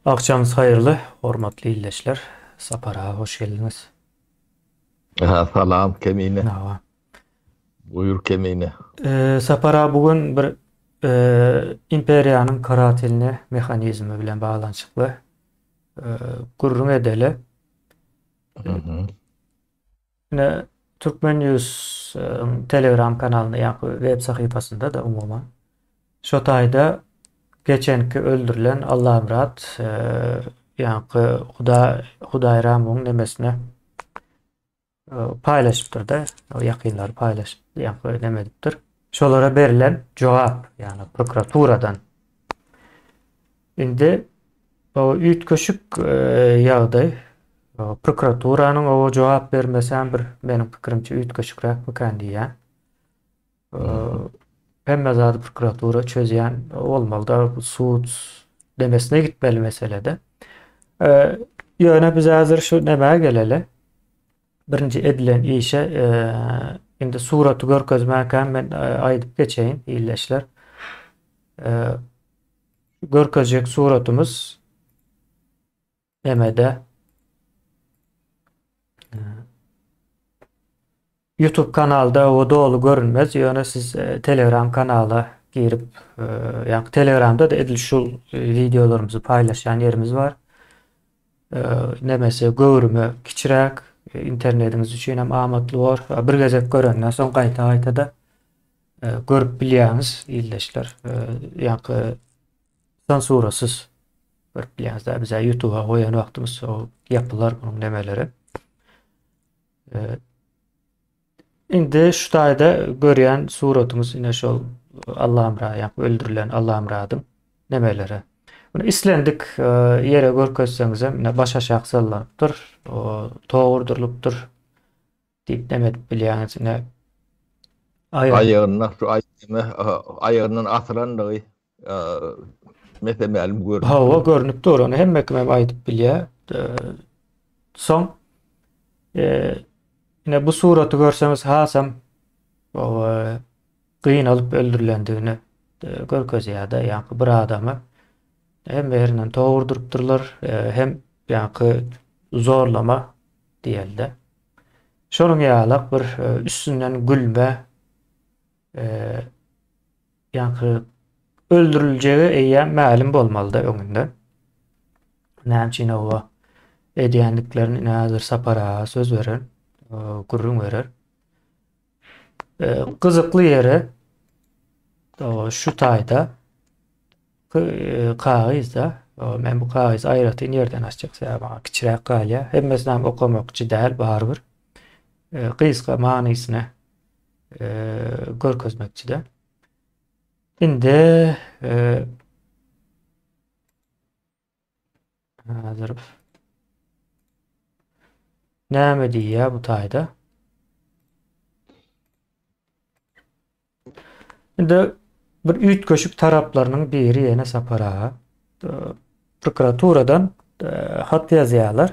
Agşamyňyz haýyrly, hormatly ildeşler. Sapar aga hoş geldiňiz. Ha, salam Kemine. Hawa. Buyur Kemine. Ee, Sapar aga bu gün bir e, imperiýanyň karatelny mehanizmi bilen baglanyşykly e, gürrüň edeli. Hı Ine Türkmen News Telegram kanalynda ýa-da web sahypasynda-da umuman şo taýda geçenki öldürilen Allamyrat ýaňky Huda Hudaýramowyň nemesine paýlaşypdyr-da, ýakynlary paýlaşyp, ýaňky neme edipdir. Şolara berlen jogap, ýagny prokuraturadan. Indi bu üýtgeşik ýagdaý. Prokuraturanyň oba jogap bermesi hem bir meniň pikirimçe üýtgeşikräkmikän diýýän. Hemme zady prokuratura çözýän bolmaly-da, bu sud demesine gitmeli meselede. Ýöne biz häzir şu nämä geleli? Birinji edilen işe indi suraty görkezmäkäm men aýdyp geçeýin ildeşler. Görkezjek suratymyz nemede YouTube kanalda o doly görünmez, ýöne siz Telegram kanala girip, ýa Telegramda da edil şu wideolarymyzy paýlaşýan ýerimiz bar. Nemesi göwrümi kiçiräk, internetiňiz üçin hem amatly bor. Bir gezek görenden soň gaýta-gaýta-da görüp bilýäňiz ildeşler. Ýa-da sensurasyz görüp bilýäňiz. Bize YouTube-a goýan wagtymyz o ýapylar munuň nemeleri. Indi şu taýda görýän suratyňyz ine şol Allamyrat, ýa öldürilen Allamyradyň nemeleri. Bunu islendik e, ýere görkezseňiz hem ine baş aşak sallanypdyr, o togurdyrylypdyr diýip neme edip bilýäňiz ine. Aýagynda şu aýagyndan asylandygy mese-mälim görnüp dur. Hawa, görnüp dur. Ony hemme kim hem aýdyp bilýär. Soň ine bu suraty görseňiz hasam gynalyp öldürilendigini görkezýär-de. Ýaňky bir adamy hemme ýerinden towurdyrypdyrlar, hem ýaňky zorlama diýelde. Şonuň ýalak bir üstünden gülme Ýaňky öldüriljegi eýýäm mälim bolmalyda öňünden. Näme üçin oba edýändiklerini ine häzir Sapar aga söz berer, gürrüň berer. Gyzykly ýeri şu taýda kagyzda men bu kagyzy aýratyn ýerden açjak, sebäbi maňa kiçiräk galýar. Hemmesini hem okamakçy däl barybir. Gysga manysyny görkezmekçide. Indi häzir näme diýýär bu taýda? Indi bir üýtgeşik taraplarynyň biri ýene Sapar aga. Prokuraturadan hat ýazýarlar.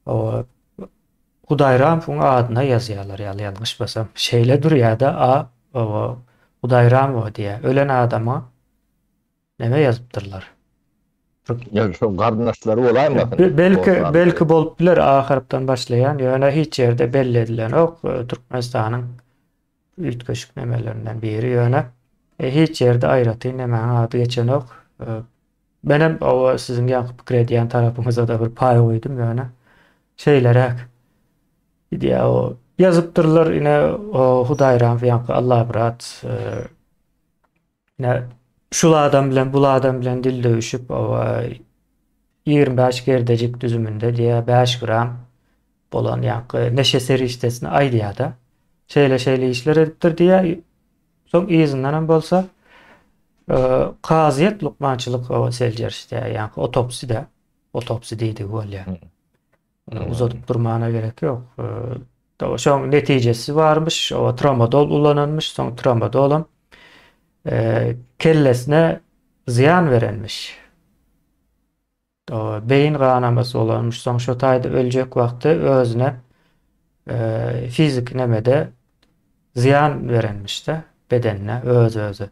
O Hudaýramowyň adyna ýazýarlar ýaly ýalňyşmasam. Şeýle durýar-da, A o Hudaýramowa diýýär. Ölen adama neme ýazypdyrlar? Ýa şo garyndaşlary bolaýmasyn? Belki, belki bolup biler A harpdan başlaýan, ýöne hiç ýerde belli edilenok. Türkmenistanyň üýtgeşik nemelerinden biri ýöne hiç ýerde aýratyn nemäň ady geçenok. Menem oba siziň ýaňky pikir edýän tarapyňyza-da bir paý goýdum ýöne şeýleräk gidýär o ýazypdyrlar ine o Hudaýram ýaňky Allamyrat ine şul adam bilen bul adam bilen dil döwüşip oba 25 gerdejik düzüminde diýä 5 gram bolan ýaňky neşe serişdesini aýdýar-da. Şeýle şeýle işler edipdir diýä Soň yzyndanam bolsa kazyýet lukmançylyk seljerişde, ýagny otopside, otopsi diýdigi bolýar. Ony uzadyp durmana gerek ýok. Şoň netijesi barmyş, o tramadol ulananmyş, soň tramadolam kellesine zyýan berenmiş. Beýin ganamasy bolanmyş soň şo taýda öljek wagty özüne fiziki nemede zyýan berenmişde bedenine öz özi.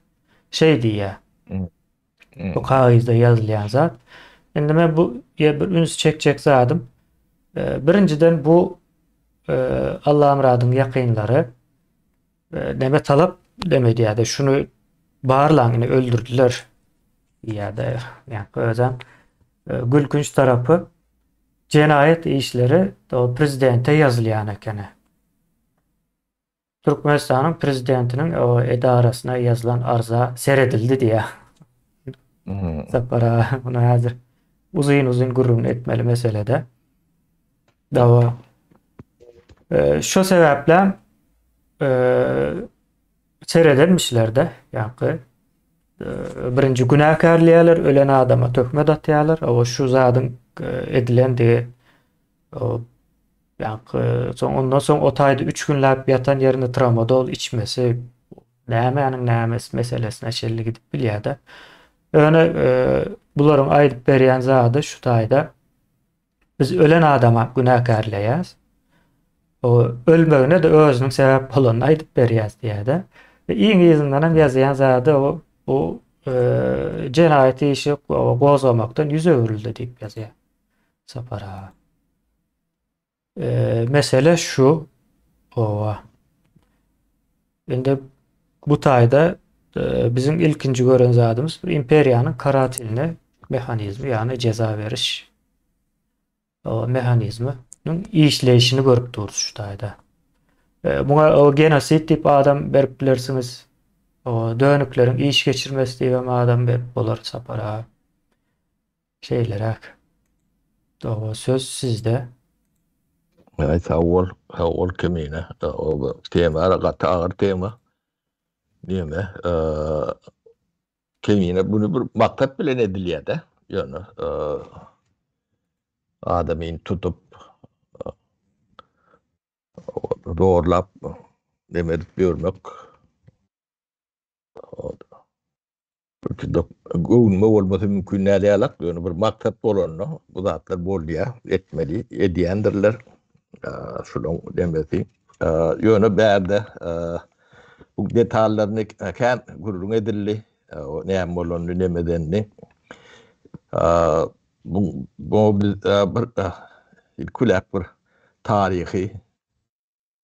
Şeý diýýär. Bu kagyzda ýazylýan zat. Indi men bu ýer bir üns çekjek zadym. Birinjiden bu Allamyradyň ýakynlary neme talap neme edýärdi? Şuny barlaň indi öldürdiler diýýärdi. Ýa-da özem gülkünç tarapy jenaýat işleri o prezidente ýazylýan ekeni. Türkmenistanyň prezidentiniň edarasyna ýazylan arza seredildi diýýär. Sapar aga, muny häzir uzyn-uzyn gürrüň etmeli meselede. Dawa. Şo sebäplem seredenmişler-de, ýaňky birinji günäkärleýärler, ölen adama töhmet atýarlar. Owa şu zadyň edilendigi Ýaňky soň ondan soň o taýda üç günläp ýatan ýerinde tramadol içmesi nämäniň nämesi meselesine çenli gidip bilýär-de. Ýöne bularyň aýdyp berýän zady şu taýda biz ölen adama günäkärleýäs. O ölmegine-de özüniň sebäp bolanyny aýdyp berýäs diýýär-de. Ve iň yzyndan hem ýazýan zady o bu jenaýat işi gozgamakdan ýüz öwrüldi diýip ýazýar. Sapar aga. Mesele şu. Owa. Indi bu taýda biziň ilkinji gören zadymyz bir imperiýanyň karatelny mehanizmi, ýagny jeza beriş mehanizminiň işleýşini görüp durus şu taýda. Muňa o genosid diýip adam berip bilersiňiz. O dönükleriň iş geçirmesi diýip hem adam berip bolar Sapar aga. Şeýleräk. Doga söz sizde. Aý sag bol, sag bol Kemine. O tema gaty agyr tema. Neme, Kemine bunu bir maksat bilen edilýär-de. Ýöne adamyny tutup zorlap neme edip ýörmek Göwnüme bolmasa mümkin däl ýalak, ýöne bir maksat bolanda bu zatlar bolýar, etmeli, edýändirler. Şulaň demesi. Ýöne bärde bu detallaryny kän gürrüň edildi. Näme bolanyny, neme edenini. Bu bu biz bir ilki bir taryhy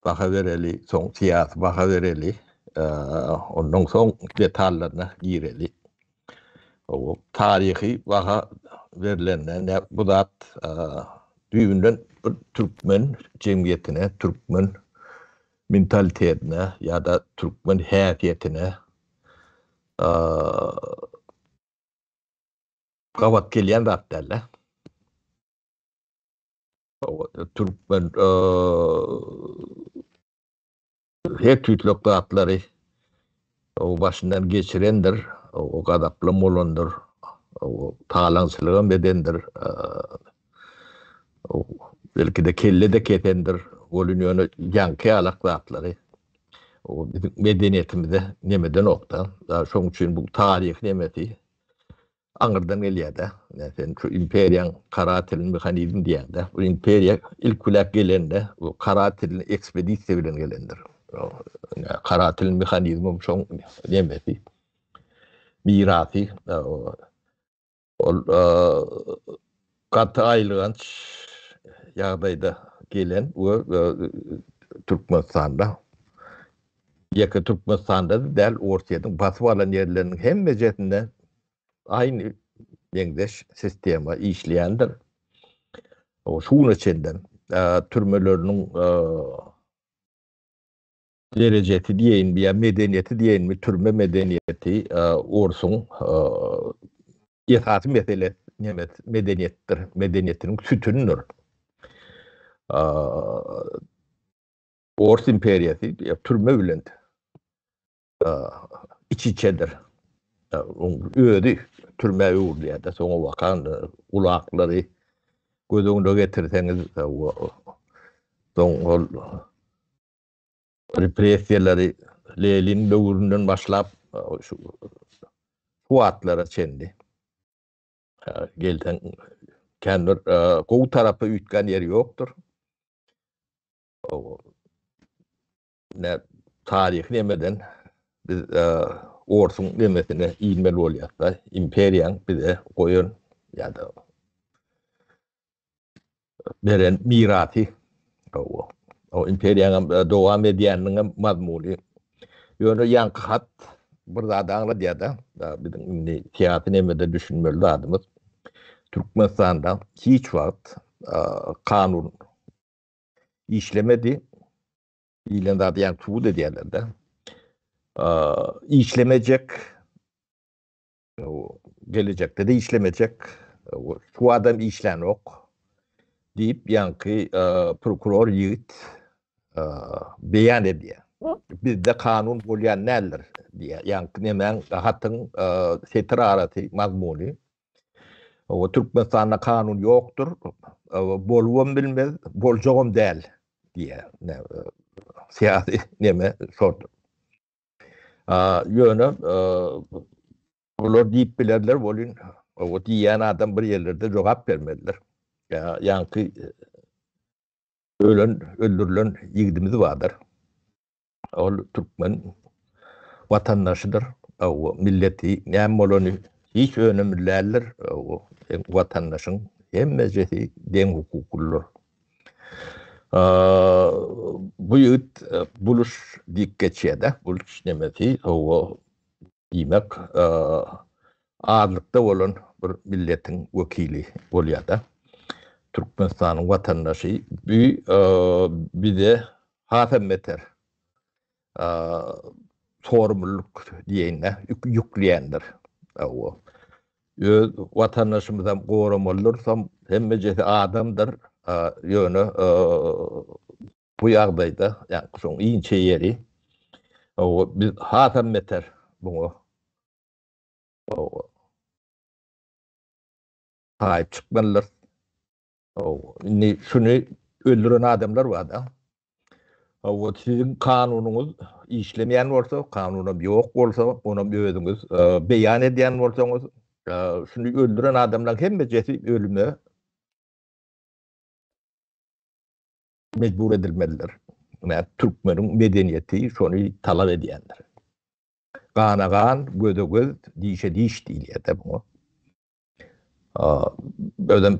baha bereli, soň syýasy baha bereli, ondan soň detallaryna gireli. O taryhy baha berlende bu zat düýbünden bir türkmen jemgyýetine, türkmen mentalitetine ýa-da türkmen häsiýetine gabat gelýän zat däl-de. Türkmen her tüýtlek zatlary o başyndan geçirendir, o gazaplam bolandyr, o talaňçylygam edendir, o belki-de kelle-de kesendir, welin ýöne ýaňky ýalak zatlary o biziň medeniýetimize nemedenok-da. Şonuň üçin bu taryhy nemesi aňyrdan gelýär-de. Sen şu imperiýaň karatelny mehanizm diýýäň-de. Bu imperiýa ilk biläk gelende bu karatelny ekspedisiýa bilen gelendir. Karatelny mehanizmem şoň nemesi, mirasy. Ol gaty aýylganç ýagdaýda gelen we Türkmenistanda ýeke Türkmenistanda-da däl, Orsýetiň basyp alan ýerleriniň hemmejesinde aýny meňzeş sistema işleýändir. Şu güne çenli türmeleriniň derejesi diýeýinmi ýa medeniýeti diýeýinmi, türme medeniýeti orsuň esasy mesele medeniýetdir, medeniýetiniň sütünidir. Ors imperiýasy türme bilen iç-içedir. Oň özi türmä öwrülýär-de, soňa bakan gulaklary göz öňüne getirseňiz, soň ol repressiýalary Lenin döwründen başlap şu wagtlara çenli gelseň kän bir gowy tarapa üýtgän ýeri ýokdur. Ne taryhy nemeden biz orsuň nemesine inmeli bolýas-da, imperiýaň bize goýan ýa-da. beren mirasy. Hawa. O imperiýanyň dowam edýäniniň mazmuny. Ýöne ýaňky hat bir zady aňladýar-da, biziň indi syýasy nemede düşünmeli zadymyz. Türkmenistanda hiç wagt kanun işlemedi. Diýlen zady ýaňky subut edýärler-de. Işlemejek gelejekde-de işlemejek, şu adam işlänok diýip, ýaňky prokuror ýigit beýan edýär. Bizde kanun bolýan däldir diýýär. Ýaňky nemäň hatyň setir arasy mazmuny. Türkmenistanda kanun ýokdur, bolubam bilmez, boljagam däl diýýär. Syýasy neme şoldur. Ýöne bular diýip bilerler welin, o diýýän adam bir ýerlerde jogap bermelidir. Ýaňky ölen, öldürilen ýigidimiz bardyr. Ol türkmen watandaşydyr. O milleti näme bolany hiç önemli däldir. O watandaşyň hemmejesi deň hukuklydyr. Bu ýigit buluş diýip geçýär-de, buluş nemesi, hawa, diýmek, azlykda bolan bir milletiň wekili bolýar-da. Türkmenistanyň watandaşy. Bu bize hasam beter sorumlylyk diýeýin-dä, ýükleýändir. Hawa. Öz watandaşymyzam goramalydyrysam, hemmejesi adamdyr. Ýöne bu ýagdaýda, ýagny şoň inçe ýeri, hawa, biz hasam beter buňa hawa saýyp çykmalydyrys. Indi şuny öldüren adamlar bar-da. Hawa, siziň kanunyňyz işlemeýän bolsa, kanunam ýok bolsa, onam özüňiz beýan edýän bolsaňyz, şuny öldüren adamlaryň hemmejesi ölüme mejbur edilmelidir. Ýa türkmeniň medeniýeti şony talap edýändir. Gana gan, göze göz, dişe diş diýilýär-de muňa. Özem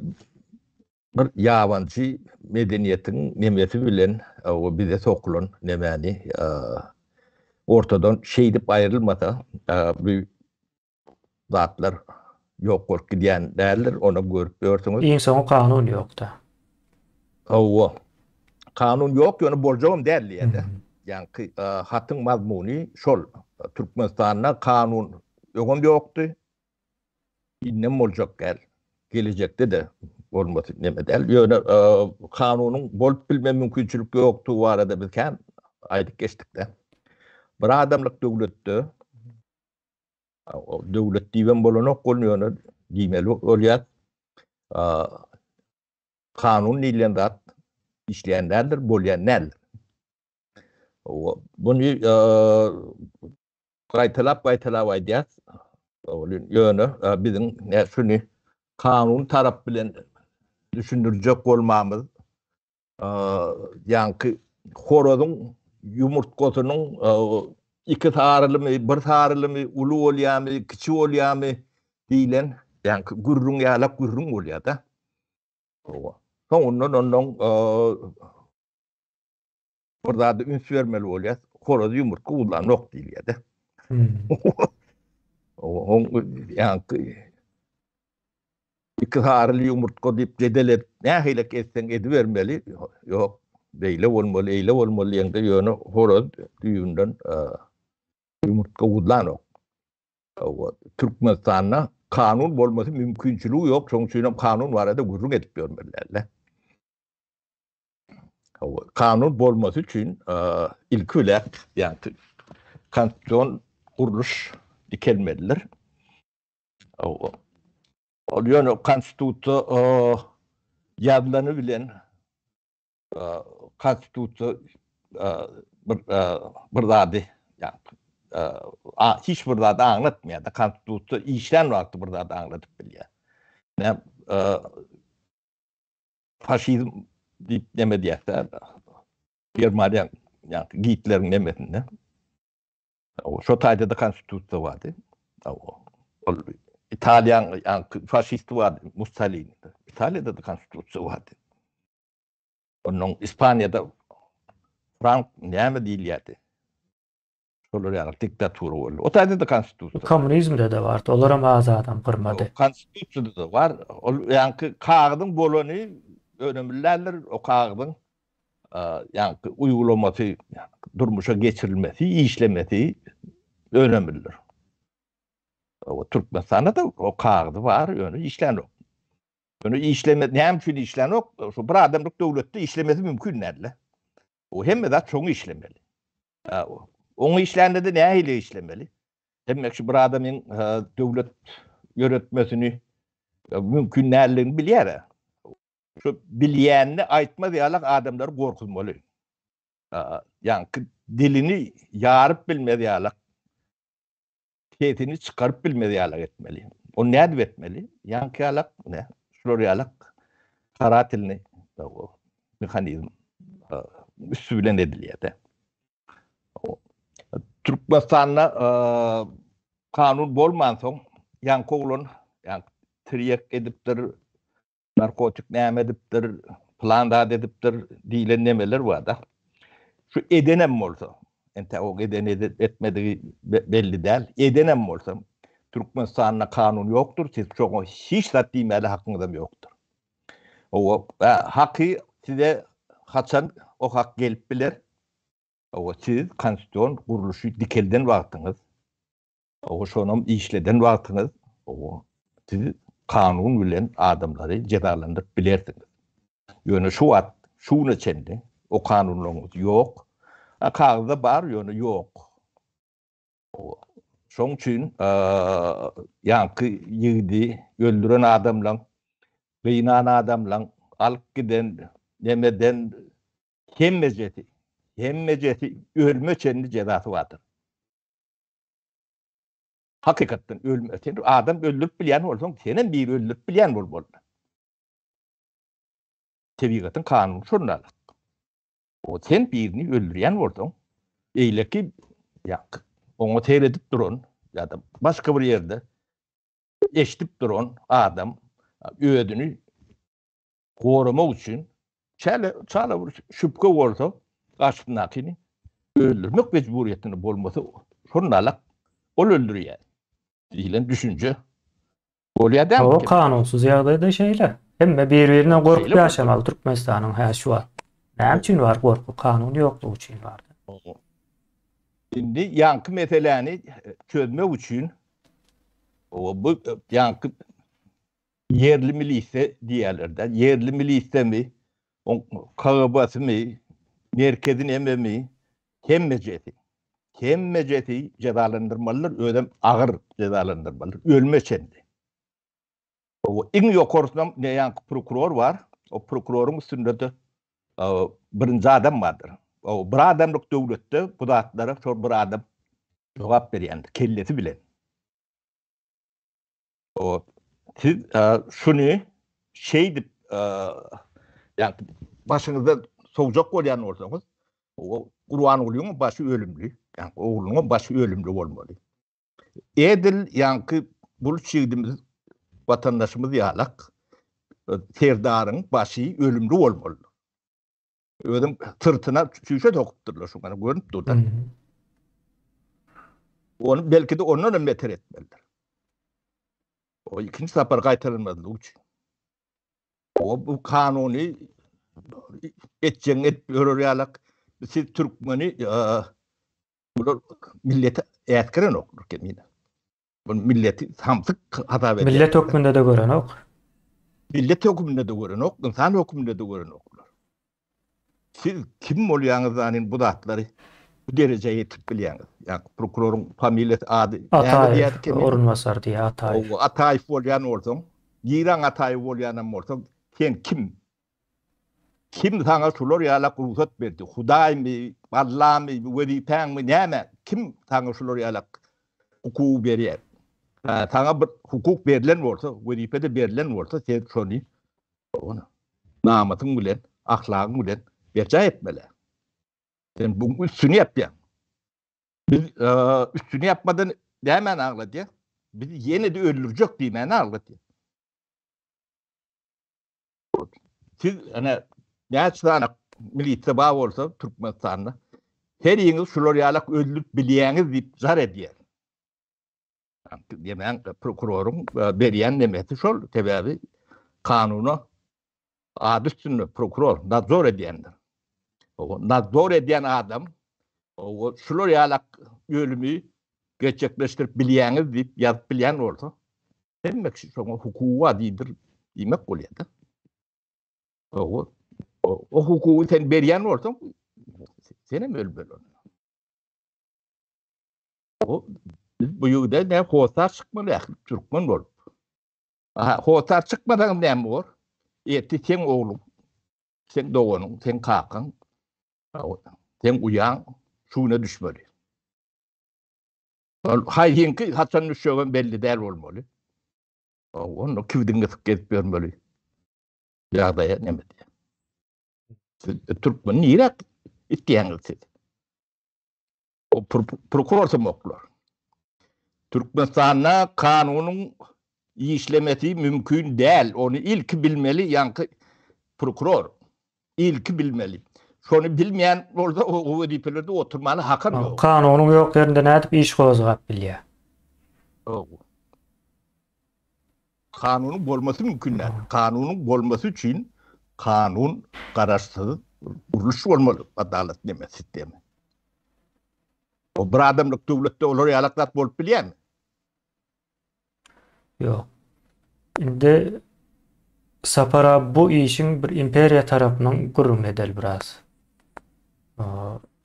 bir ýabanjy medeniýetiň nemesi bilen bize sokulan nemäni ortadan şeýdip aýrylmasa bu zatlar ýok bolup gidýän däldir, ony görüp ýörsüňiz. Iň soňy kanun ýokda. Hawa. Kanun ýok, ýöne boljagam däl diýýär-de. Ýaňky hatyň mazmuny şol. Türkmenistanda kanun öňem ýokdy, Indem boljak däl. Gelejekde-de bolmasy neme däl. Ýöne kanunyň bolup bilme mümkinçilik ýokdugy barada biz kän aýdyp geçdik-de. Bir adamlyk döwletde döwlet diýibem bolanok ol ýöne diýmeli bolýar. Kanun diýlen zat işleýän däldir, bolýan däldir. Buny Gaýtalap-gaýtalap aýdýas. Ýöne biziň şuny kanun tarap bilen düşündirjek bolmamyz ýaňky horazyň ýumurtgasynyň iki sarylymy, bir sarylymy, uly bolýamy, kiçi bolýamy diýlen ýaňky gürrüň ýalak gürrüň bolýar-da. Soňundan ondan Bir zada üns bermeli bolýar. Horaz ýumurtga guzlanok diýilýär-de. Oň ýaňky iki saryly ýumurtga diýip jedel edip, nähilek etseň edibermeli. Ýok, beýle bolmaly, eýle bolmaly diýeňde ýöne horaz düýbünden ýumurtga guzlanok. Türkmenistanda kanun bolmasy mümkinçiligi ýok, şonuň üçin hem kanun barada gürrüň edip ýörmeli däl-de. Kanun bolmasy üçin ilki bilen ýagny konstitusion gurluş dikelmelidir. Ol ýöne konstitusiýa ýazylany bilen konstitusiýa bir bir zady ýagny hiç bir zady aňlatmaýar. Konstitusiýa işlän wagty bir zady aňladyp bilýär. Näme faşizm diýip neme diýýär-de, Germaniýa, ýagny Gitleriň nemesinde. Şo taýda-da konstitusiýa bardy. Ol Italiýanyň ýagny faşisti bardy, Mussolini. Italiýada-da konstitusiýa bardy. Ondan Ispaniýada Frank näme diýilýärdi? Şolar ýaly diktatura boldy. O taýda-da konstitusiýa. Kommunizmde-de bardy. Olaram az adam gyrmady. Konstitusiýada-da bar. Ol ýaňky kagyzyň bolany önemli däldir. O kagyzyň ýaňky uýgulamasy, durmuşa geçirilmesi, işlemesi önemlidir. O Türkmenistanda-da o kagyzy bar, ýöne işlänok. Ýöne işleme, näme üçin işlänok? Şu bir adamlyk döwletde işlemesi mümkin däl-de. O hemme zat şoňa işlemeli. Oňa işlände-de nähili işlemeli? Demek şu bir adamyň döwlet ýöretmesini mümkin däldigini bilýär. Şu bilýänini aýtmaz ýaly adamlary gorkuzmaly. Ýaňky dilini ýaryp bilmez ýaly sesini çykaryp bilmez ýalak etmeli. Ony nädip etmeli? Ýaňky ýalak, ne? Şular ýalak karatelny mehanizm üsti bilen edilýär-de. Türkmenistanda kanun bolmansoň, ýaňky oglan ýaňky tirýek edipdir, narkotik näme edipdir, pylan zat edipdir diýlen nemeler bar-da. Şu edenem bolsa, entäk o eden etmedigi belli däl, edenem bolsa, Türkmenistanda kanun ýokdur, siz şoňa hiç zat diýmäli hakyňyzam ýokdur. O haky size haçan o hak gelip biler? O siz konstitusion gurluşy dikelden wagtyňyz, Owo şonam işleden wagtyňyz owo siz kanun bilen adamlary jezalandyryp bilersiňiz. Ýöne şu wagt şu güne çenli o kanunlaryňyz ýok. A kagyzda bar ýöne ýok. Owo. Şoň üçin ýaňky ýigidi öldüren adamlaň, gynan adamlaň, alyp giden nemeden hemmejesi, hemmejesi ölüme çenli jezasy bardyr. Hakykatdan ölme. Sen adam öldürip bilýän bolsaň, senem biri öldürip bilýän bolmaly. Tebigatyň kanuny şonda. O sen birini öldürýän bolsaň, beýleki ýa oňa seredip duran ýa-da başga bir ýerde eşidip duran adam özüni goramak üçin çäle çala bir şübhe bolsa garşysyndakyny öldürmek mejburyýetinde bolmasa şonalak ol öldürýär diýlen düşünje bolýar däl. O kanunsyz ýagdaýda şeýle. Hemme bir-birinden gorkup ýaşamaly Türkmenistanyň hä şu wagt. Näme üçin bar gorky? Kanun ýoklugy üçin bar. Indi ýaňky meseläni çözmek üçin bu ýaňky Ýerli milise diýýärler-dä. Ýerli milisemi, oň KGB-symy, merkezi nememi, hemmejesi, hemmejesi jezalandyrmalydyr, özem agyr jezalandyrmalydyr, ölüme çenli. O iň ýokarsynam ne ýaňky prokuror bar, o prokuroryň üstünde-de birinji adam bardyr. O bir adamlyk döwletde bu zatlara şol bir adam jogap berýändir, kellesi bilen. O siz şuny şeýdip ýa başyňyzda sowjak bolýan bolsaňyz, o Gurbangulyň başy ölümli, ýa oglunyň başy ölümli bolmaly. Edil ýaňky buluç ýigidimiz watandaşymyz ýalak Serdaryň başy ölümli bolmaly. Özüm syrtyna çüýşe sokupdyrlar şu gana görünip durda. Ony belki de ondan hem beter etmelidir. O ikinji sapar gaýtalanmazlygy üçin. O bu kanuny etjeň edip ýörer ýalak siz türkmeni bular milleti ätgirenoklar kemine. Bu milleti samsyk hasap edýär. Millet hökmünde-de görenok. Millet hökmünde-de görenok, ynsan hökmünde-de görenoklar. Siz kim bolýaňyz zanin bu zatlary bu derejä ýetirip bilýäňiz? Ýa prokuroryň familiýasy ady näme diýýärdi kim? Orunbasar diýýär Ataýew. Ataýew bolýan bolsaň, niräň Ataýew bolýanam bolsaň, sen kim? Kim saňa şular ýalak rugsat berdi? Hudaýmy, Allamy, wezipäňmi, näme? Kim saňa şular ýalak hukugy berýär? Saňa bir hukuk berlen bolsa, wezipe-de berlen bolsa, sen şony namysyň bilen, ahlagyň bilen berjaý etmeli. Sen bu üstüni ýapýaň. Biz üstüni ýapmadan nämäni agladýar? Biz ýene-de öldürjek diýmäni agladýar. Siz ana. Näçe sany milisiýa bar bolsa Türkmenistanda heriňiz şular ýalak öldürip bilýäňiz diýip jar edýär. Diýmän prokuroryň berýän nemesi şol, sebäbi kanuna ady üstünde prokuror nadzor edýändir. O nadzor edýän adam o şular ýalak ölümi gerçekleşdirip bilýäňiz diýip ýazyp bilýän bolsa, hemme kişi şoňa hukugy bar diýdir diýmek bolýar-da. O, o hukugy sen berýän bolsaň, sen hem ölmeli. O, biz bu ýerde ne hossar çykmaly ähli türkmen bolup. Aha, hossar çykmasaň näme bor? Erti seň ogluň, seň doganyň, seň kakaň, seň uýaň şu güne düşmeli. Ol haýsyňky haçan düşjegem belli däl bolmaly. Onda kiwdiň gysyp gezip ýörmeli. Ýagdaýa näme diýýär? Siz türkmeni nirä itýäňiz siz? O prokuror sumaklar. Türkmenistanda kanunyň işlemesi mümkin däl. Ony ilki bilmeli ýaňky prokuror. Ilki bilmeli. Şony bilmeýän bolsa o wezipelerde oturmana hakam ýok. Kanunyň ýok ýerinde nädip iş gozgap bilýär? Kanunyň bolmasy mümkin däl. Kanunyň bolmasy üçin kanun garaşsyz gurluş bolmaly, adalat neme sistemi. O bir adamlyk döwletde olar ýalak zat bolup bilýärmi? Ýok. Indi Sapar abi bu işiň bir imperiýa tarapynyň gürrüňini edeli biraz.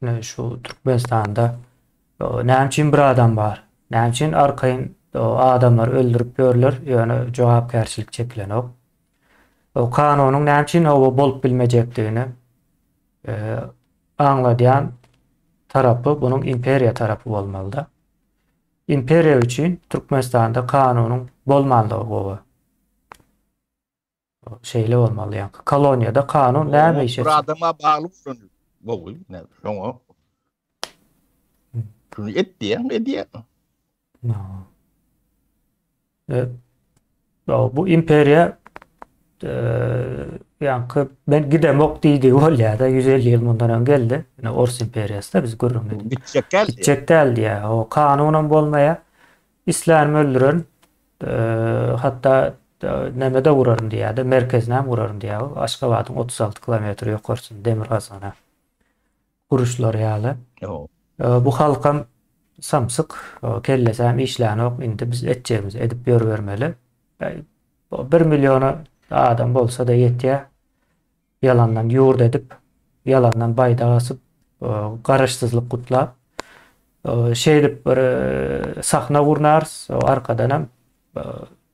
Ine şu Türkmenistanda näme üçin bir adam bar? Näme üçin arkaýyn adamlary öldürip ýörler, ýöne jogapkärçilik çekilenok? O kanunyň näme üçin hawa bolup bilmejekdigini aňladýan tarapy bunuň imperiýa tarapy bolmalyda. Imperiýa üçin Türkmenistanda kanunyň bolmanlygy gowy. Şeýle bolmaly ýaňky. Koloniýada kanun näme iş etsin? Bir adama bagly bolan gowy. Şoňa şuny et diýen, edýär. Bu imperiýa ýaňky men gidemok diýdigi bolýar-da, 150 ýyl mundan öň geldi. Ine Ors imperiýasy-da biz gürrüň edip. Gitjek däl. Gitjek däl diýýär. O kanunam bolmaýar. Islänimi öldürerin. Hatda neme-de guraryn diýýär-de, merkezinem guraryn diýýär. Aşgabadyň 36 kilometr ýokarsyny, demirgazygyna guruşlary ýaly. Bu halkam samsyk, kellesem işlänok, indi biz etjegimizi edip ýörübermeli. Bir milliona adam bolsa-da ýetýär. Ýalandan ýurt edip, ýalandan baýdak asyp, garaşsyzlyk gutlap, şeýdip bir sahna gurnarys, arkadanam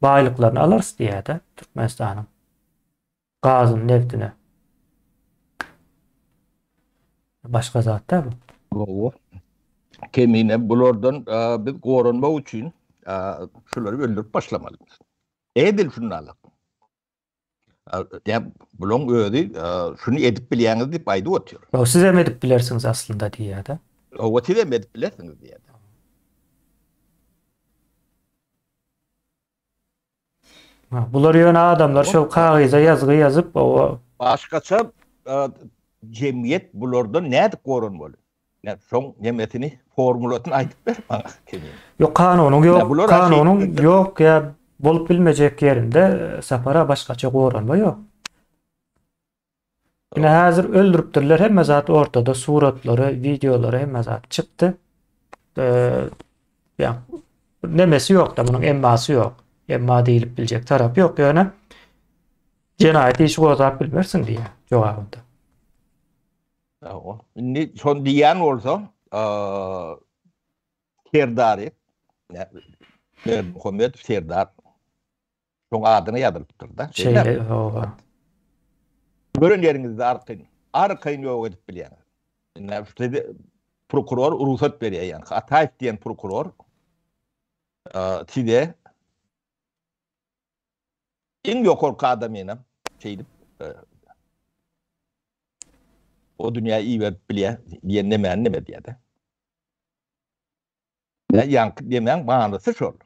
baýlyklaryny alarys diýýär-de Türkmenistanyň gazyny, nebtini. Başga zat däl bu. Gowy. Kemine bulardan biz goranmak üçin şulary öldürip başlamaly. Edil şundalyk. Ýa bulaň özi şuny edip bilýäňiz diýip aýdyp otyr. Ýok, siz hem edip bilersiňiz aslynda diýýär-de. Hawa, siz hem edip bilersiňiz diýýär. Bular ýöne adamlar şol kagyza ýazgy ýazyp, owa. Başgaça jemgyýet bulardan nädip goranmaly? Ýa şoň nemesini, formulasyny aýdyp ber maňa Kerim. Ýok kanunyň ýok, kanunyň ýok ýa bolup bilmejek ýerinde Sapara başgaça goranma ýok. Ine häzir öldüripdirler hemme zat ortada suratlary, wideolary hemme zat çykdy. Ýa nemesi ýok-da munuň emmasy ýok. Emma diýilip biljek tarapy ýok ýöne jenaýat işi gozgap bilmersiň diýýär jogabynda. Indi şony diýýän bolsa, Serdary, Berdimuhamedow Serdar şoň adyna ýazylypdyr-da. Şeýle, hawa. Gören ýeriňizde arkaýyn, arkaýyn ýok edip bilýäňiz. Indi şu prokuror rugsat berýär, ýagny Ataýew diýen prokuror size iň ýokarky adamynam şeýdip o dünýä iberip bilýär diýen nemäni neme diýýär-de. Ýa ýaňky demäň manysy şol.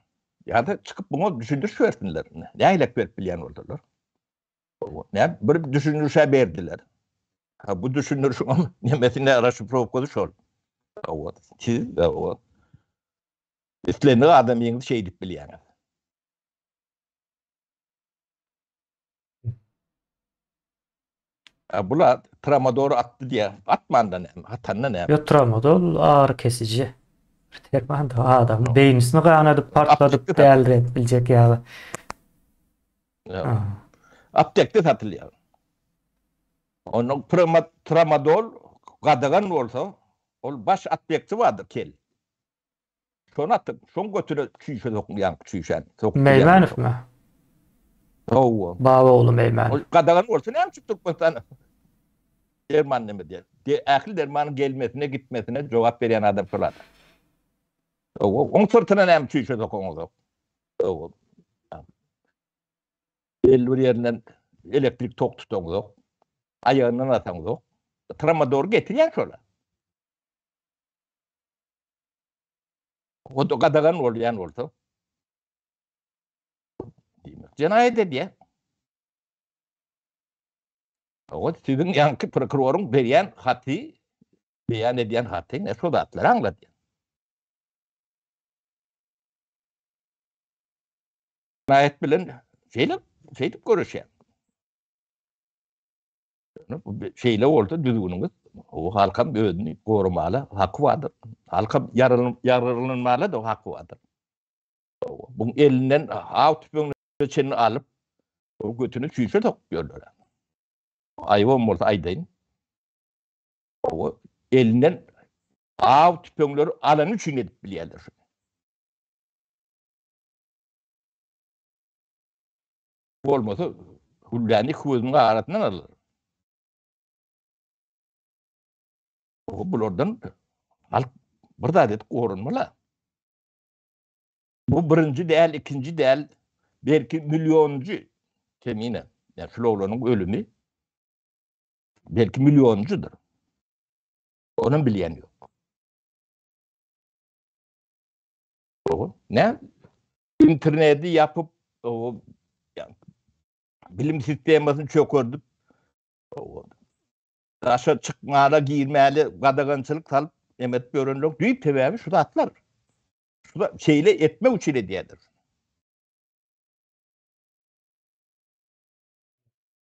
Ýa-da çykyp muňa düşündiriş bersinler. Nähilek berip bilýän bolsalar. Nä bir düşündirişe berdiler. Ha bu düşündirişiň nemesi ne raşifrowkasy şol. Hawa, siz hawa. Islendik adamyňyzy şeýdip bilýäňiz. A bula tramador atdy diýä. Atmanda näme? Atanda näme? Ýok, tramadol agyry kesiji. Bir derman da adamyň beýnisini ganadyp, partladyp, däliredip biljek ýaly. Aptekde satylýar. Onuň tramadol gadagan bolsa, ol baş aptekçi bardyr kel. Şony atyp, şoň götüne çüýşe sokuň, ýaňky çüýşäni sokup. Meýmenowmy? Hawa. Baba ogly Meýmenow. Ol gadagan bolsa näme üçin Türkmenistan derman neme diýer? Ähli dermanyň gelmesine, gitmesine jogap berýän adam şol adam. Hawa, oň syrtyna näme çüýşe sokaňyzok? Hawa. Belli bir ýerinden elektrik tok tutaňyzok. Aýagyndan asaňyzok. Tramador getirýän şola. O da gadagan bolýan bolsa. Diýmek, jenaýat edýär. O siziň ýaňky prokuroryň berýän haty, beýan edýän haty ne şo zatlary aňladýar. Jenaýat bilen şeýle şeýdip göreşýär. Şeýle bolsa düzgüniňiz, o halkam özüni goramaly haky bardyr. Halkam ýararlanmaly da haky bardyr. Bu elinden aw tüfeňine çenli alyp, o götüni çüýşe sokup ýörler. Aýybam bolsa aýdaýyn. O elinden aw tüfeňleri alany üçin edip bilýärler şuny. Bolmasa gülläni iki gözüniň arasyndan alar. O bulardan halk bir zat edip goranmaly. Bu birinji däl, ikinji däl, belki millionunjy kemine. Yani şul oglanyň ölümi belki millionunjydyr. Onam bilýän ýok. Ne? Interneti ýapyp, bilim sistemasyny çökerdip, daşa çykmana, girmäli gadagançylyk salyp, neme edip ýörenler düýp sebäbi şu zatlar. Şu şeýle etmek üçin edýärler.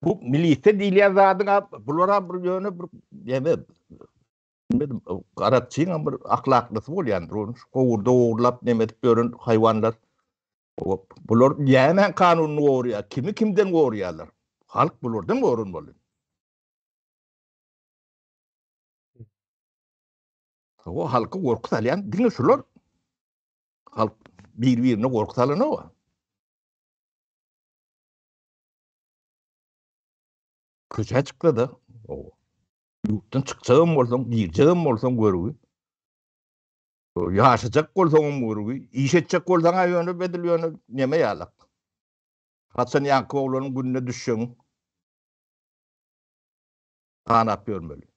Bu milisiýa diýilýän zadyň bulara bir ýöne bir neme Bilmedim, garakçyňam bir ahlaklysy bolýandyr. Ony şu gowurda ogurlap neme edip ýören haýwanlar. Bular nämäň kanunyny goraýar? Kimi kimden goraýarlar? Halk bulardan goranmaly. O halky gorky salýan diňe şular. Halk bir-birine gorky salanok. Köçä çyksa-da, Ýurtdan çykjagam bolsaň, girjegem bolsaň görgi. Ýaşajak bolsaňam görgi, iş etjek bolsaň-a ýöne bedil ýöne neme ýalak. Haçan ýaňky oglanyň gününe düşjegiň sanap ýörmeli.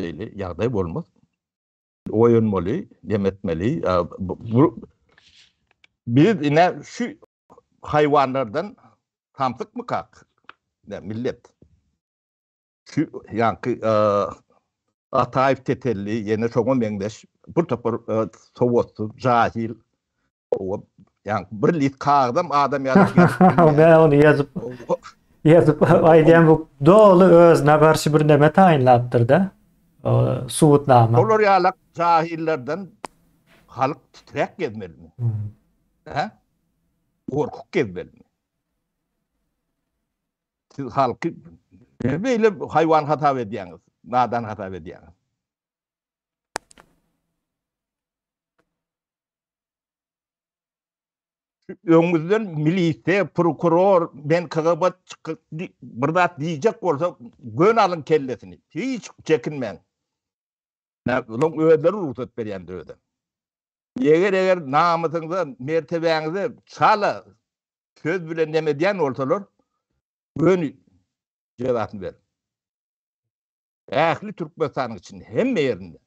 Beýle ýagdaý bolmaz. Oýanmaly, neme etmeli. Bu biz ine şu haýwanlardan samsykmykak? Ne millet. Şu ýaňky Ataýew tetelli, ýene şoňa meňzeş bir topar sowatsyz, jahil, ýaňky bir lis kagyzam adam ýaly ýazyp bilmeýän. Men ony ýazyp ýazyp aýdýan bu doly özüne garşy bir neme taýynlapdyr-da. Subutnama. Olar ýalak jahillerden halk titräk gezmelimi? Hä? Gorkup gezmelimi? Siz halky beýle haýwan hasap edýäňiz, nadan hasap edýäňiz. Öňüňizden milisiýa, prokuror, men KGB çykyp bir zat diýjek bolsa, göni alyň kellesini. Hiç çekinmäň. Olaň özleri rugsat berýändir özem. Eger-eger namysyňyza, mertebäňize çala söz bilen neme edýän bolsalar, göni jezasyny beriň. Ähli Türkmenistanyň içinde, hemme ýerinde.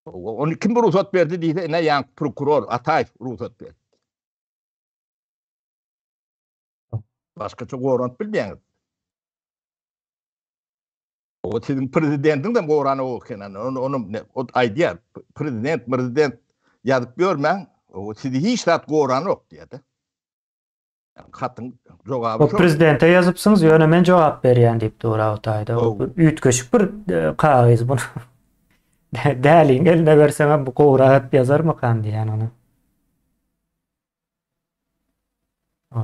Ony kim rugsat berdi diýse, ine ýaňky prokuror Ataýew rugsat berdi. Başgaça goranyp bilmeýäňiz. O siziň prezidentiňizem goranok eken. Ony ony o aýdýar. Prezident, prezident ýazyp ýörmäň. O sizi hiç zat goranok diýýär-de. Hatyň jogaby şo. Prezidente ýazypsyňyz, ýöne men jogap berýän diýip dur o taýda. Üýtgeşik bir e, kagyz bu. Däliň eline berseňem bu gowrak edip ýazarmykan diýýän ony.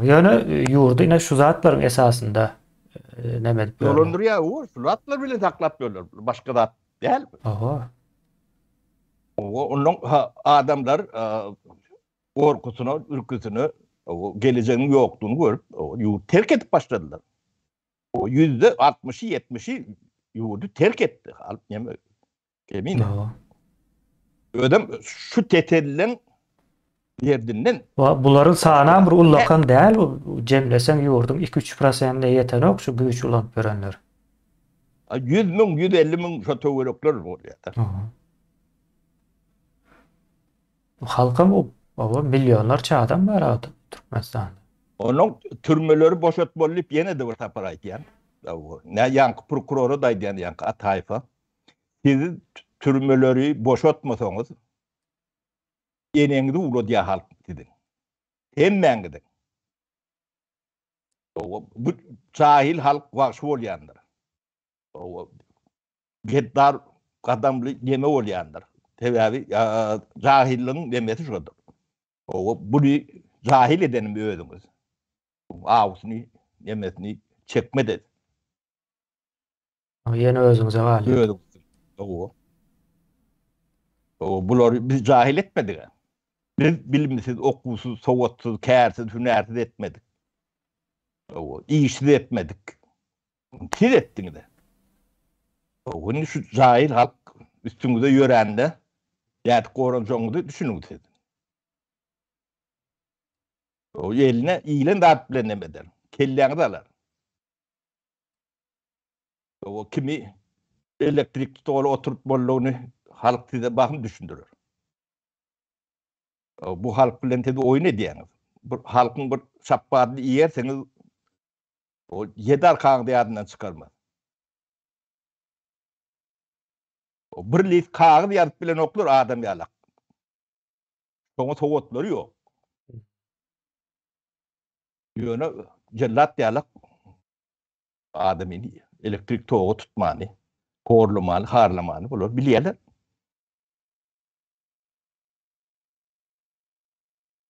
Ýöne e, ýurdy ine şu zatlaryň esasynda e, näme edip ýörler. Dolandyrýar, o şu zatlar bilen saklap ýörler. Başga zat däl. Oho. Oho, ondan adamlar e, gorkusyna, ürküsine gelejeginiň ýokdugyny görüp, ýurdy terk edip başladylar. O ýüzde altmyşy, ýetmişi ýurdy terk etdi. Alyp näme Kemine. Özem şu tetelleň derdinden. Bularyň sanam bir ullakan däl, jemleseň ýurduň 2-3 prosentine ýetenok şu güýç ulanyp ýörenler. 100 müň, 150 müň şo töwerekler bolýar. Halkam oba millionlarça adam bar Türkmenistanda. Onuň türmeleri boşatmaly diýip ýene-de bir sapar aýdýan. Nä ýaňky prokurora-da aýdýan ýaňky Ataýewa. Siz türmeleri boşatmasaňyz eneňizi ugradýar halk siziň. Hemmäňiziň. Bu jahil halk wagşy bolýandyr. Geddar gadamly neme bolýandyr. Sebäbi jahilligiň nemesi şodur. Buny jahil edenim özüňiz. Awusyny nemesini çekmedi. Ýene özüňize galýar. Özüňiz. Hawa. Hawa, bulary biz jahil etmedik-ä. Biz bilimsiz, okuwsyz, sowatsyz, kärsiz, hünärsiz etmedik. Hawa, işsiz etmedik. Siz etdiňiz-ä. Hawa, indi şu jahil halk üstüňize ýörände nädip goranjagyňyzy düşüniň siz. O eline iýlen zat bilen neme eder. Kelläňizi alar. O kimi elektrik stola oturtmalydygyny halk size bahym düşündirer. Bu halk bilen siz oýun edýäňiz. Bir halkyň bir şapbadyny iýersiňiz, o ýedi arkaňyzy ýadyndan çykarmaz. O bir list kagyz ýazyp bilenoklar adam ýalak. Şoňa sowatlary ýok. Ýöne jellat ýalak Adamyny elektrik toga tutmany, horlamany, harlamany bular bilýärler.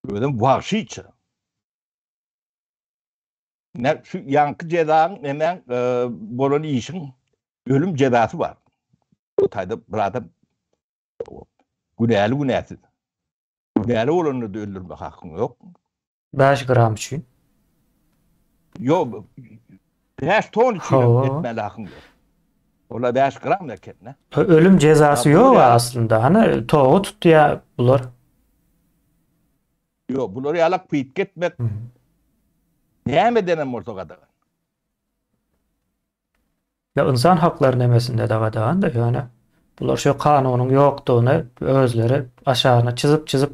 Özem wagşyça. Ne şu ýaňky jezaň nemäň e, bolan işiň ölüm jezasy bar. O taýda bir adam günäli günäsiz. Günäli bolanda da öldürme hakyň ýok. 5 gram üçin. Ýok, 5 ton üçin etmeli hakyň ýok. Ola 5 gram eken, ne? Ölüm jezasy ýok aslynda. Hany togy tutýar bular. Ýok, bular ýalak pytk etmek. Näme edenem bolsa gadagan. Ýa ynsan haklary nemesinde-de gadagan-da, ýöne bular şu kanunyň ýokdugyny özleri aşagyna çyzyp-çyzyp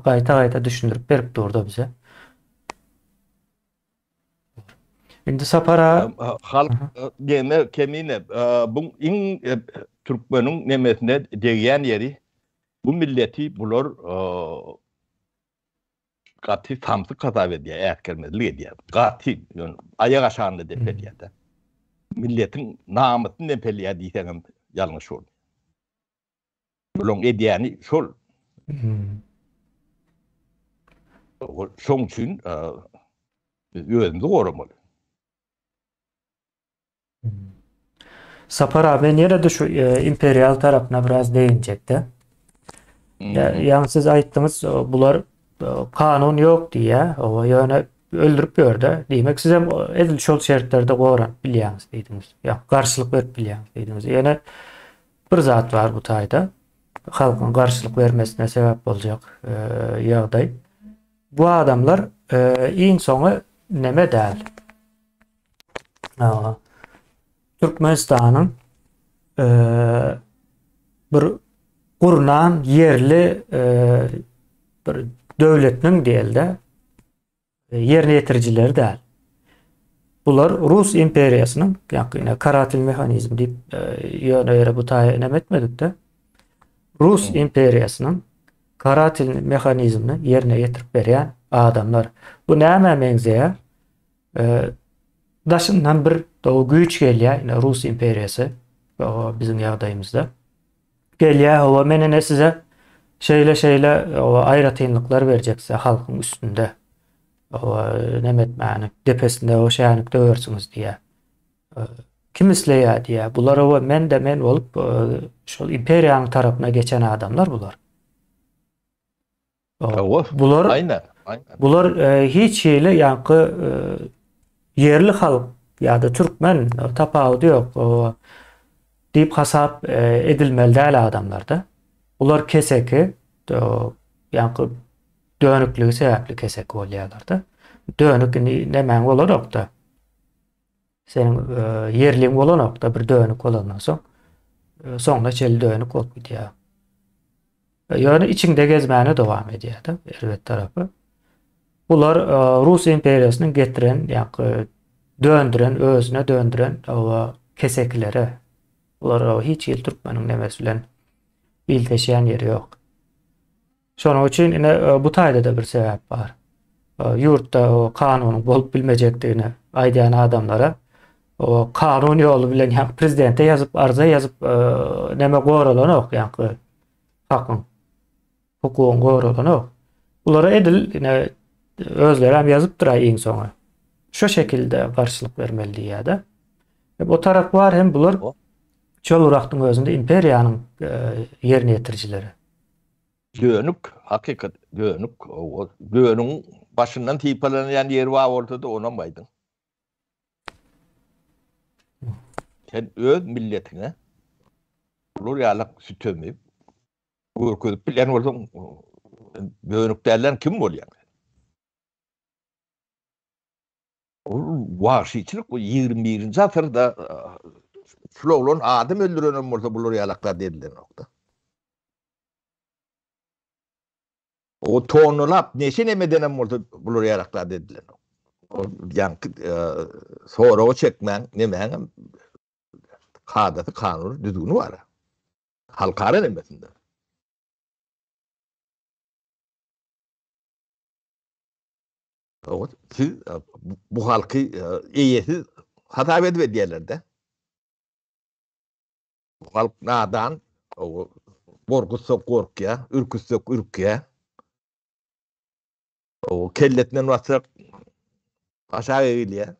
gaýta-gaýta düşündirip berip durda bize. Indi Sapar aga Halk neme Kemine bu iň türkmeniň nemesine degýän ýeri bu milleti bular Gaty samsyk hasap edýär, äsgermezlik edýär. Gaty, ýöne aýak aşagynda depelýär-de. Milletiň namysyny depelýär diýseňem ýalňyş bolmaz. Bularyň edýäni şol. Şoň üçin biz özümizi goramaly. Sapar abi men ýene-de şu e, imperial tarapyna biraz değinjekde. Ýaňy siz aýtdyňyz bular e, kanun ýok diýýär. Owa ýöne öldürip ýörde. Diýmek siz hem edil şol şertlerde goranyp bilýäňiz diýdiňiz. Ýa garşylyk berip bilýäňiz diýdiňiz. Ýöne bir zat bar bu taýda. Halkyň garşylyk bermesine sebäp boljak e, ýagdaý. Bu adamlar iň soňy neme däl. Türkmenistanyň bir gurnan ýerli bir döwletiniň diýelde ýerine ýetirijileri däl. Bular Rus imperiýasynyň, ýa-ni ine karatil mehanizm diýip ýöne ýere bu taýa inem etmedik-de. Rus imperiýasynyň karatil mehanizmini ýerine ýetirip berýän adamlar. Bu nämä meňzeýär? Daşyndan bir dowy güýç gelýär, ine Rus imperiýasy biziň ýagdaýymyzda. Gelýär, hawa men ine size şeýle-şeýle aýratynlyklar berjek size halkyň üstünde. Hawa, neme etmäni, depesinde o şänik döwersiňiz diýýär. Kim isleýär diýýär. Bular hawa men-de men bolup şol imperiýanyň tarapyna geçen adamlar bular. Hawa, bular aýna, bular hiç hili ýaňky ýerli halk ýa-da türkmen tapawudy ýok diýip hasap edilmeli däl adamlarda. Bular keseki, ýaňky dönükligi sebäpli keseki bolýarlar-da. Dönük indi nemäň bolanok-da. Seniň ýerliň bolanok-da bir dönük bolandan soň. Soňuna çenli dönük bolup gidýär. Ýöne içiňde gezmäne dowam edýär-de, erbet tarapy. Bular Rus imperiýasynyň getiren, ýa-da döndüren, özüne döndüren kesekilere. Bular hiç hili türkmeniň nemesi bilen ilteşýän ýeri ýok. Şonuň üçin ine bu taýda-da bir sebäp bar. Ýurtda kanunyň bolup bilmejekdigini aýdýan adamlara o kanun ýoly bilen ýa prezidente ýazyp, arza ýazyp neme goralanok ýa hakyň hukugyň goralanok. Bulara edil ine özleri hem ýazypdyr iň soňy. Şu şekilde garşylyk bermeli diýýär-de. O tarap bar hem bular şol wagtyň özünde imperiýanyň ýerine ýetirijileri. Dönük, hakykat dönük. O dönüň başyndan sypalanýan ýeri bar bolsa-da onam aýdyň. Sen öz milletiňe bular ýaly sütemi görkezip bilýän bolsaň, dönük dälden kim bolýaň? Ol wagşyçylyk bu 21-nji asyrda şul oglan adam öldürenem bolsa bular ýalak zat edilenokda. O tonnalap neşe neme edenem bolsa bular ýalak zat edilenok. O ýaňky soraga çekmäň nemäňem kadasy kanuny düzgüni bar. Halkara nemesinde. Siz bu halky eýesiz hasap edip edýärler-de. Bu halk nadan, gorkuzsak gorkýar, ürküzsek ürkýär. Kellesinden bassak aşak egilýär.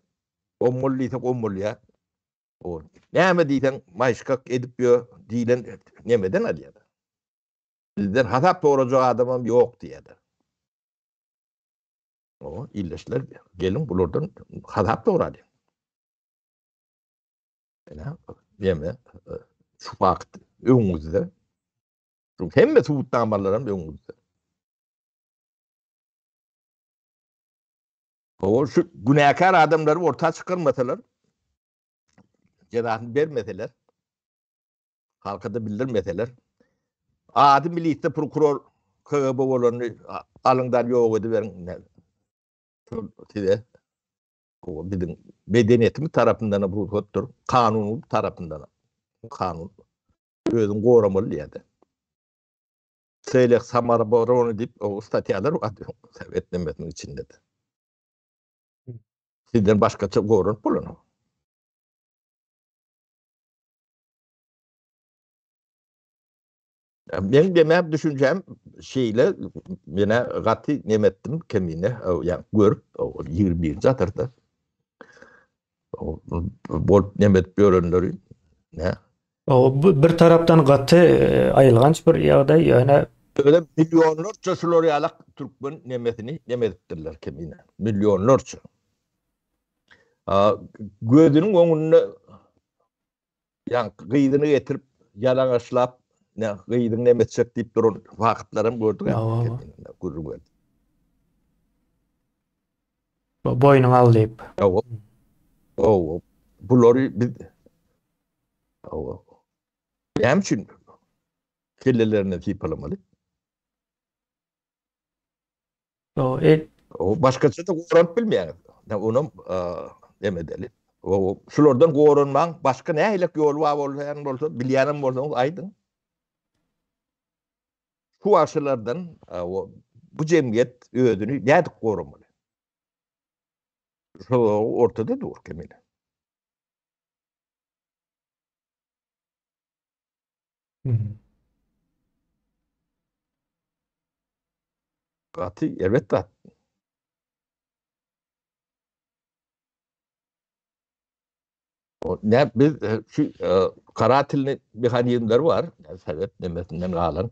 Ommul diýsek ommulýar. Näme diýseň maýyşgak edip ýör diýlen nemeden alýar. Bizden hasap sorajak adamam ýok diýýärler. O illeşler geliň bulardan hasap soralyň. Ine, ýeme şu fakt öňüňizde. Şu hemme subutnamalaram öňüňizde. O şu günäkär adamlary orta çykarmasalar, jezasyny bermeseler, halka-da bildirmeseler, ady milisde prokuror KGB bolany alyňdan ýok ediberiň. Şol size biziň medeniýetimiz tarapyndan hem rugsatdyr, kanunymyz tarapyndan hem. Kanun özüňi goramaly diýýär-de. Şeýle samooborona diýip o statýalar bar sowet nemesiniň içinde-de. Sizden başgaça goranyp bolanok. Meň demem düşünjem şeýle menä gaty neme etdim kemine ýa görüp 21-nji asyrda bolup neme edip ýörenleri ne O bir tarapdan gaty aýylganç bir ýagdaý ýöne Özem millionlarça şular ýalak türkmen nemesini neme edipdirler kemine millionlarça. Gözüniň öňünde Ýaňky gyzyny getirip ýalaňaçlap, ne gyzyň näme etjek diýip duran wagtlaram gördük. Gürrüň berdi. Boýnuňa al diýip. Hawa. Hawa. Bulary biz Hawa. Näme üçin kellelerinden sypalamaly? O, e O başgaça-da goranyp bilmeýäňiz. Onam. Emedeli. Şulardan goranmaň başga nähilek ýoly bar bolsa, bolsa bilýänem bolsaňyz aýdyň. Şu wagşylardan bu jemgyýet özüni nädip goramaly? Şu ortada dur Kemine. Gaty erbet zat. Ne biz e, şu e, karatilni mehanizmleri bar. Yani Sovet nemesinden galan,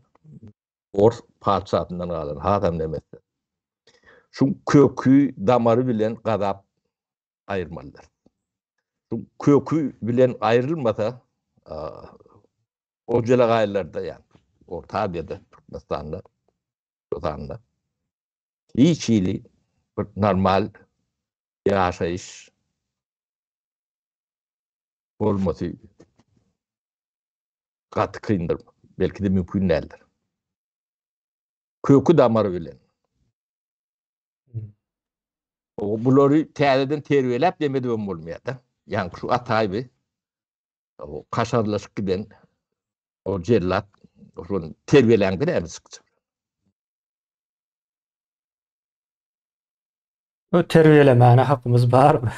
Ors patyşasyndan galan hasam nemesi. Şu kökü damary bilen gazap aýyrmalydyr. Şu köki bilen aýrylmasa, o jelegaýlarda ýa Orta Aziýada, Türkmenistanda, şu sanda hiç hili bir normal ýaşaýyş bolmasy gaty kyndyr, belki-de mümkin däldir. Köki damary bilen. O bulary täzeden terbiýeläp demedibem bolmaýar-da. Ýaňky şu Ataýby o kaşarlaşyp giden o jellat şony terbiýeläňde näme çykjak? Bu terbiýelemäne hakymyz barmy?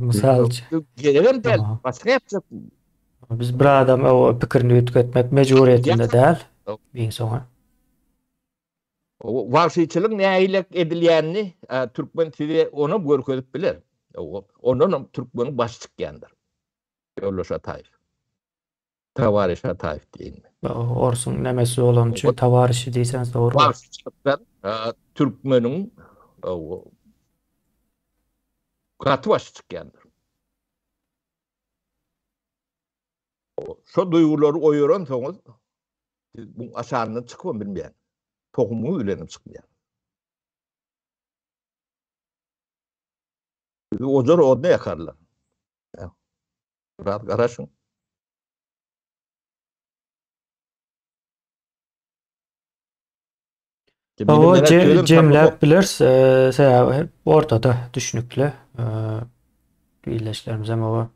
Mysal üçin. Geregem däl. Başga ýapjak. Biz bir adam o pikirini üýtgetmek mejburyýetinde däl. Iň soňy. Wagşyçylyk nähilek edilýänini türkmen size onam görkezip biler. Ondanam türkmeniň başy çykýandyr. Ýoldaş Ataýew. Towariş Ataýew diýeýinmi? Orsuň nemesi bolany üçin towarişi diýseňiz dogry bolar. Wagşyçylykdan türkmeniň gaty başy çykýandyr. Şo duýgulary oýaransoňyz siz buň aşagyndan çykybam bilmeýäňiz. Tohumyňyz bilenem çykmaýar. Sizi ojar oduna ýakarlar. Biraz garaşyň. Hawa, jemläp bileris. Sebäbi ortada düşnükli. Ildeşlerimiz hem oba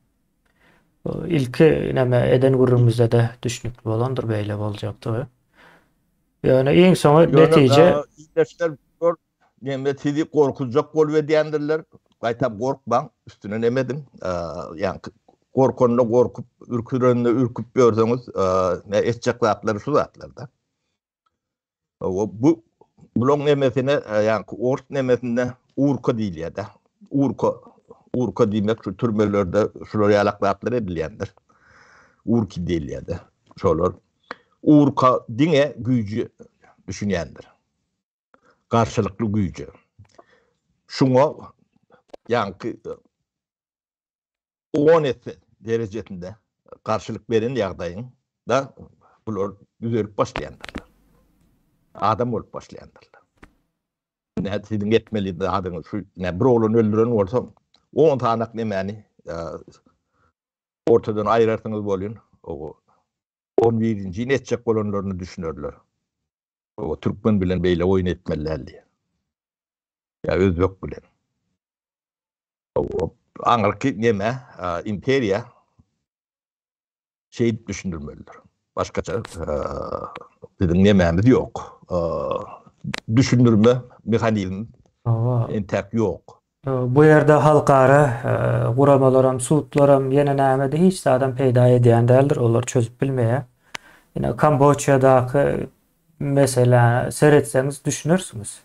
ilki näme eden gürrüňimizde-de düşnükli bolandyr beýle boljakdygy. Ýöne iň soňy netije ildeşler neme sizi gorkuzjak bolup edýändirler. Gaýtam gorkmaň, üstüne neme ediň. Ýa gorkanda gorkup, ürkürende ürküp ýörseňiz, ne etjek zatlary şu zatlarda. Bu bulaň nemesine, ýaňky ors nemesinde urka diýilýär-de. Urka, urka diýmek şu türmelerde şular ýalak zatlar edilýändir. Urki diýilýär-de. Şolar urka diňe güýji düşünýändir. Garşylykly güýje. Şuňa ýaňky on esse derejesinde garşylyk beren ýagdaýyňda bular düzelip başlaýandyrlar. Adam bolup başlaýandyrlar. Ine siziň etmeli zadyňyz şu, ine bir oglan öldüren bolsa on sanak nemäni e, ortadan aýyrarsyňyz bolýan. O on birinjini etjek bolanlaryny düşünerler. O türkmen bilen beýle oýun etmeli däl diýip. Ýa özbek bilen. Aňyrky neme, imperiýa şeýdip düşündirmelidir. Başgaça biziň nemämiz ýok. Düşündirme mehanizm entäk ýok. Bu ýerde halkara guramalaram, sudlaram, ýene näme-de hiç zadam peýda edýän däldir, olar çözüp bilmeýär. Ine Kamboçiýadaky meselä seretseňiz düşünersiňiz.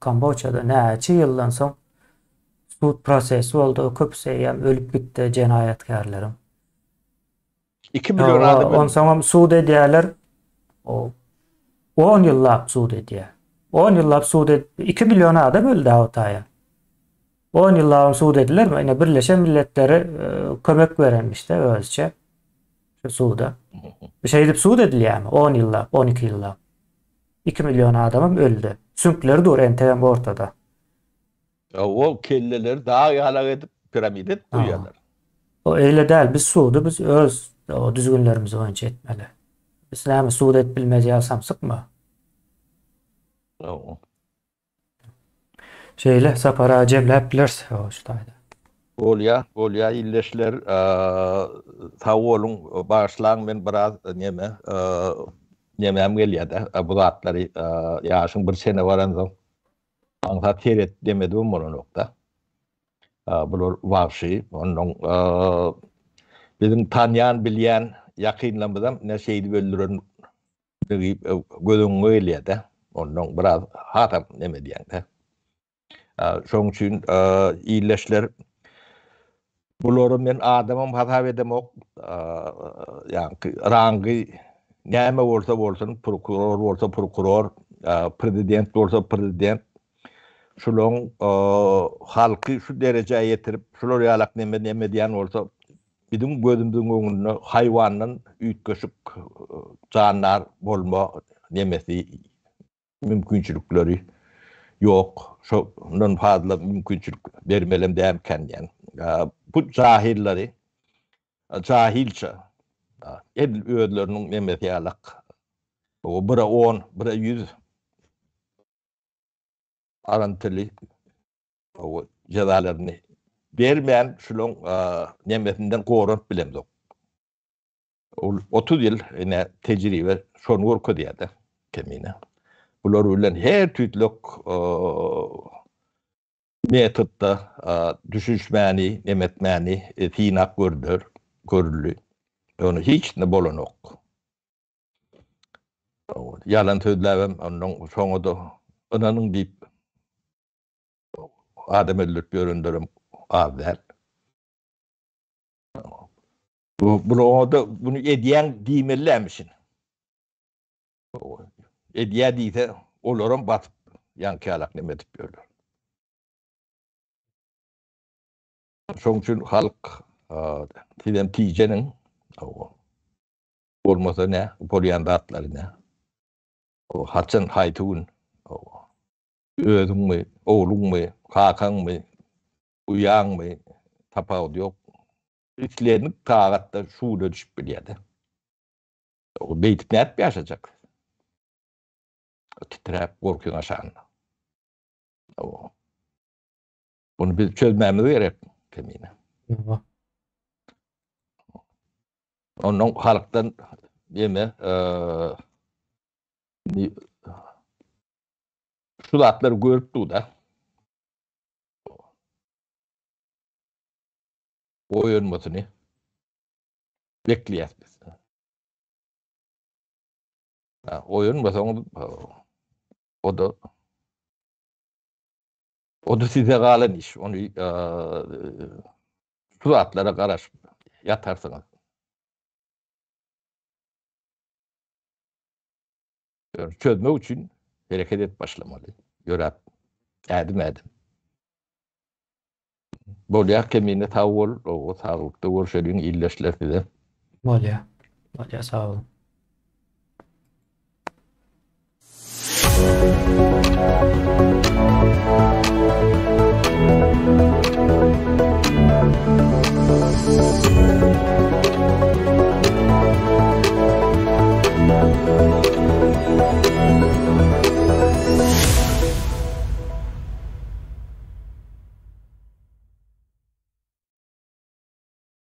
Kamboçada näçe ýyldan soň sud prosesi boldy, köpüsi eýýäm ölüp gitdi jenaýatkärleriň. 2 million adam öldi. Onsoňam sud edýärler. O 10 ýyllap sud edýär. 10 ýyllap sud edip 2 million adam öldi o taýa. 10 ýyllap sud edilermi? Ine Birleşen Milletleri e, kömek berenmiş-de özçe. Şu suda. Şeýdip sud edilýärmi? 10 ýyllap, 12 ýyllap. 2 million adamam öldi. Süňkleri dur entegem ortada. O kelleleri dag ýalak edip piramida edip goýýarlar. O eýle däl, biz sudy biz öz o düzgünlerimiz boýunça etmeli. Biz näme sud edip bilmez ýaly samsykmy? Hawa. Şeýle Sapar aga jemläp bileris şu taýda. Bolýa, bolýa ildeşler, sag boluň, bagyşlaň men biraz neme, nemäm gelýär-de, bu zatlary ýaşyň bir çene baransoň aňsat seret demedibem bolanok-da. Bular wagşy, onnoň biziň tanýan, bilýän ýakynlarymyzam ine şeýdip öldüren göz öňüňe gelýär-de, onnoň biraz hasam neme edýäň-de. Şoň üçin ildeşler bulary men adamam hasap edemok. Ýaňky rangy näme bolsa bolsun, prokuror bolsa prokuror, prezident bolsa prezident. Şularyň halky şu derejä ýetirip, şular ýalak neme neme edýän bolsa, biziň gözümiziň öňünde haýwandan üýtgeşik jandar bolma nemesi mümkinçilikleri ýok. Şondan fazla mümkinçilik bermelem dälmikä diýýän. Bu jahylary jahylça edil özleriniň nemesi ýalak bire on, bire ýüz garantili jezalaryny bermän şulaň nemesinden goranyp bilemzok. Ol 30 ýyl ine tejribe şony görkezýär-de kemine. Bular bilen her tüýtlük metodda düşünişmäni, neme etmäni synap gördüler, görüldi. Ýöne hiç ne bolanok. Ýalan sözläbem ondan şoňa-da ynanyň diýip adam öldürip ýörenlerem az däl. Bu bulara bunu edýäň diýmelilämişin. Edýä diýse, olaram batyp ýaňky ýalak neme edip ýörler. Şoň üçin halk sizem tijeniň. Bolmasa ne, bolýan zatlary ne. Haçan haýsy gün özüňmi, ogluňmy, kakaňmy, uýaňmy tapawudy ýok. Islendik sagatda şuwla düşüp bilýär-de. Beýdip nädip ýaşajak? Titräp gorkyň aşagynda. Bunu biz çözmämiz gerek kemine. Ondan halkdan ýeme şu zatlary görüp dur-da. Oýanmasyny bekleýäs biz. Oýanmasaňyz o-da o-da size galan iş. Ony şu zatlara garaşyp ýatarsyňyz. Çözmek üçin hereket edip başlamaly. Ýöräp ädim-ädim. Bolýar Kemine sag bol, saglykda görşeliň ildeşler size. Bolýar. Bolýar sag boluň.